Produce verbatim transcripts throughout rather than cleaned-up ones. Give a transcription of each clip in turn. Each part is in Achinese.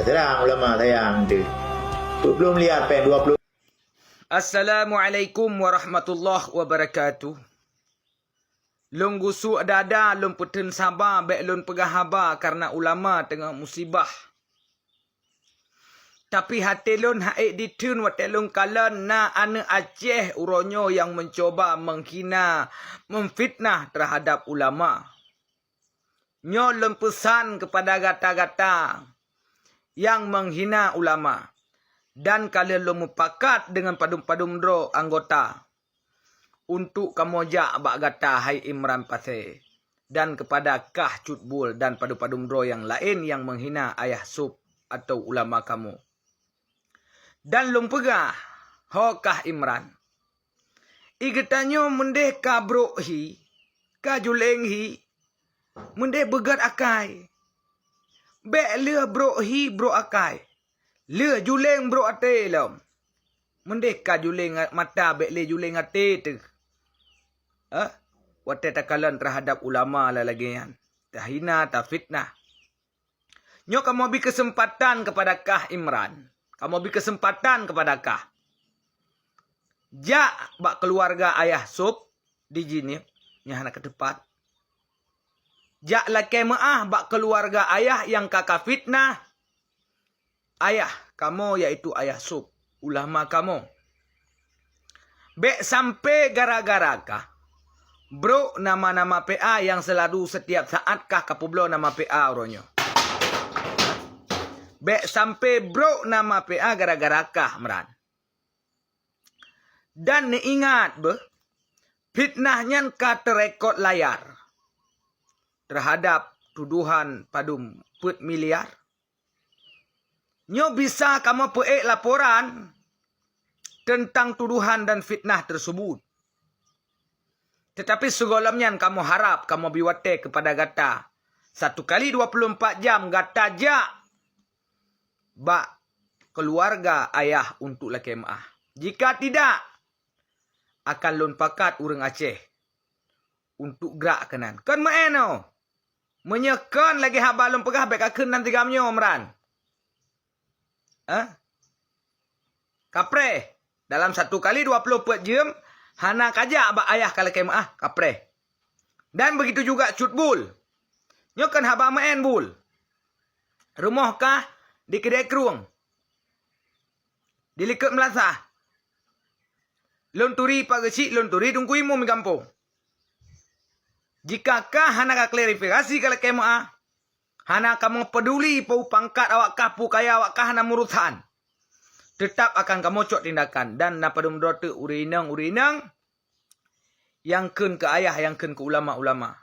Seurang ulama sayang tu. Dua puluh miliar peng, dua puluh. Assalamualaikum warahmatullahi wabarakatuh. Lôn gusuk dada, lôn peutheun saba, bék lôn peugah haba kareuna ulama teungoh musibah. Tapi até lôn han ék ditheun watée lôn kalon na aneuëk Aceh uroe nyoe nyang meucuba meuhina, meufitnah teuhadab ulama. Nyoe lôn peusan keupada gata-gata nyang meuhina ulama, dan ka lheueh lôn mupakat deungon padum-padum droe anggota untuk kamoe jak bak gata, hai Imran Pasé, dan keupada kah Cut Bul dan padum-padum droe nyang laén nyang meuhina ayah sôb atawa ulama kamoe. Dan lôn peugah, ho kah Imran, i geutanyoe meudeh ka brok hi, ka juléng hi, meudeh beugét akai. Bék lheueh brok hi brok akai, lheueh juléng brok até lom. Meudeh ka juléng mata, bék lé juléng até teuh. Eh? Watée takalon teuhadab ulama lagée nyan, tahina, tafitnah. Nyoe kamoe bi keuseumpatan keupada kah Imran. Kamoe bi keuseumpatan keupada kah. Jak bak keuluwarga ayah sôb di Jeunieb, nyan hana keuteupat. Jak lakée meuáh bak keuluwarga ayah nyang ka kafitnah ayah kamoe, yaitu ayah sôb, ulama kamoe. Bék sampoe gara-gara kah brok nama-nama P A nyang seuladu setiap saat kah kapeubloe nama P A uroe nyoe. Bék sampoe brok nama P A gara-gara kah Imran. Dan neuingat beuh, fitnah nyan ka teurekod layar teuhadab tudohan padum peuet miliar. Nyoe bisa kamoe peuék laporan teuntang tudohan dan fitnah teuseubut. Teutapi sigohlom nyan kamoe harab kamoe bi watée keupada gata. Satu kali dua puluh empat jam gata jak bak keuluwarga ayah untuk lakée meuáh. Jika tidak, akan lôn pakat ureuëng Aceh untuk grak keunan. Kon meu'en oh! Meunyoe kon lagée haba lôn peugah, bék kakheun nan tigam nyoe, Imran. Eh? Kapreh, dalam satu kali dua puluh peuet jeuem, hana kajak bak ayah ka lakée meuáh, kapreh. Dan begitu juga Cut Bul. Nyoe kon haba meu'en Bul. Rumoh kah di Keudée Krueng, di likot meulasah. Lôn turi Pak Geuchik, lôn turi Teungku Imum di gampông. Jika kah hana ka klarifikasi ka lakée meuáh, hana kamoe peuduli peue pangkat awak kah, peue kaya awak kah, hana meurusan. Teutap akan kamoe cok tindakan dan na padum droe teuk ureuëng inong-ureuëng inong nyang kheun keu ayah, nyang kheun keu ulama-ulama.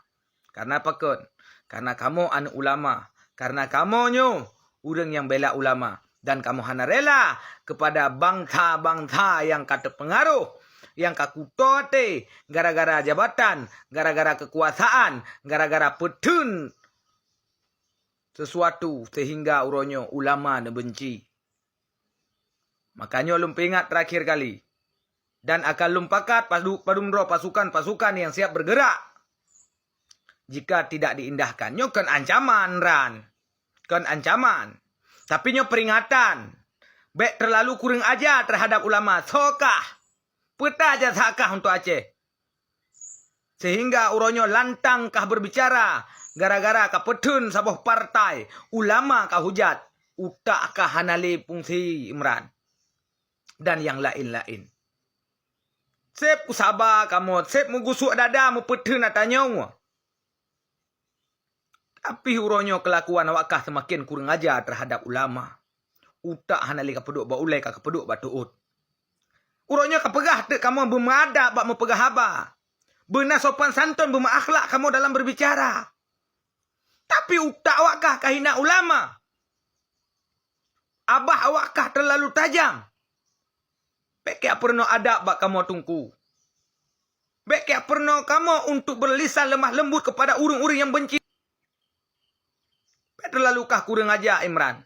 Kareuna pakon? Kareuna kamoe aneuëk ulama. Kareuna kamoe nyoe ureuëng nyang bela ulama. Dan kamoe hana rela keupada bansa-bansa nyang ka teupeungaroh, nyang ka kuto até gara-gara jabatan, gara-gara keukuasaan, gara-gara peutheun sesuatu seuhingga uroe nyoe ulama neubeunci. Maka nyoe lôn peuingat teurakhier kali, dan akan lôn pakat padu-, padum droe pasukan-pasukan nyang siab beurgeurak. Jika tidak diindahkan, nyoe kon ancaman, Imran. Kon ancaman. Tapi nyoe peuringatan. Bék teulalu kureueng aja teuhadab ulama. Soe kah? Peue ta jasa kah untuk Aceh? Seuhingga uroe nyoe lantang kah beurbicara gara-gara ka peutheun saboh partai, ulama ka hujat, utak kah hana lé fungsi, Imran, dan nyang laén-laén. Seb kusaba kamoe, seb meugusok dada meupeutheun ata nyoe. Tapi uroe nyoe keulakuan awak kah seumaken kureueng aja teuhadab ulama. Utak hana lé kapeuduek bak ulée, ka kapeuduek bak teuôt. Uroe nyoe kapeugah teuk kamoe beumeuadab bak meupeugah haba, beuna sopan santun, beumeuakhlak kamoe dalam beurbicara. Tapi utak awak kah kahina ulama. Abah awak kah teulalu tajam. Bék kajak peurunoe adab bak kamoe teungku. Bék kajak peurunoe kamoe untuk beurlisan leumah leumbot keupada ureuëng-ureuëng nyang beunci. Bék teulalu kah kureueng aja, Imran.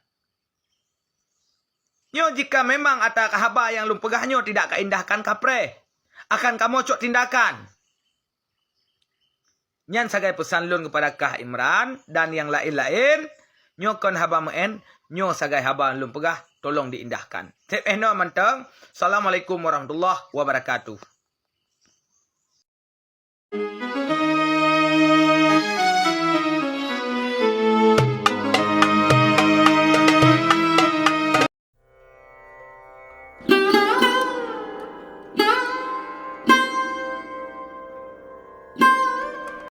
Nyoe jika memang ata haba nyang lôn peugah nyoe tidak kaindahkan kapreh, akan kamoe cok tindakan. Nyan sagai peusan lôn keupada kah Imran dan nyang laén-laén. Nyoe kon haba meu'en, nyoe sagai haba lôn peugah, tolong diindahkan. Seb eh noe mantong. Assalamualaikum warahmatullahi wabarakatuh.